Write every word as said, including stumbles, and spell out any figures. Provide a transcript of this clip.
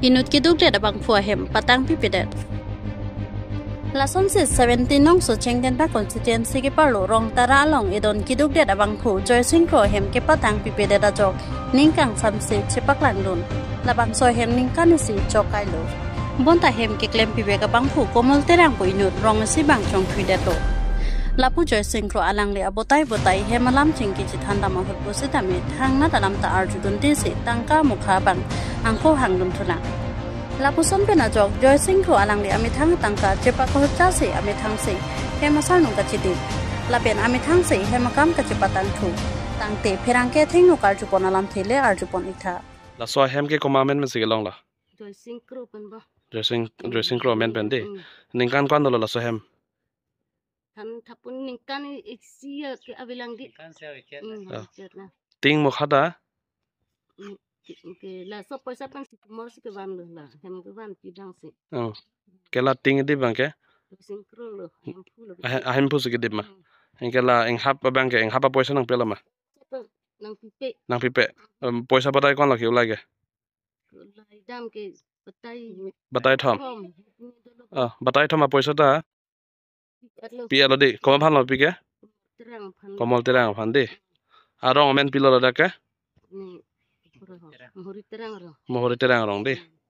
inut keduk det abangphu ahem patang pipedet. Lasonsi seventeen nongso Chengdenpa constituency keparlo Rongtara along edon keduk det abangphu Joysing Kro ahem kepatang pipedet ajok ningkan samse chepaklangdun. Labangso ahem ningkan isi chok kailo. Bonta hem keklem pivek abangphu Komol Terang pu inut rong isi bang chongthuidetlo. Lapu Joysing Kro alangli abotai botai hem alam chingki chethan dam ahut pusitame thangnat alam ta arjudun tisi tangka mukha bang angko hangdun thulang. Lapuson pen ajok Joysing Kro alangli amethang tangka chepakohcha si amethang si hem asarnung kachidip. Lapen amethang si hem akam kachepatangthu. Tangte pherangke thengno karjupon alamthe le arjupon iktha. Laso ahem ke komat amen pensi kelong la? Joysing Kro pen ba. Joysing, Joysing Kro amen pen de. Hmm. Ningkan ko-an dolo laso ahem? Than thapun ningkan i-, isi ya ke avelang di. Ningkan isi ya ke. Hmm, ah, avelang la. Ting mukha ta? Hmm, ke, ke laso poisa pen si kumor si kevanlo la. Hem kevan pidang si. Oh. Ke la ting di abang ke? Joysing Kro lo, hemphu lo. Ah, ah, hemphu si kedip ma. Hmm. Anke la inghap abang ke, inghap apoisa nangpelo ma? Nangpipe. Nangpipe. Em, poisa batai ko-an lo ke ulai ke? Ulai dam ke batai. Batai thom. Thom. Ah, batai thom apoisa ta? Pi-et lo. Pi-et lo di. Komat aphan lo pi ke? Terang aphan. Komol Terang aphan di. Arong amen pilo ladak ke? Ni, Mohori Terang arong. Mohori Terang arong di. Hmm.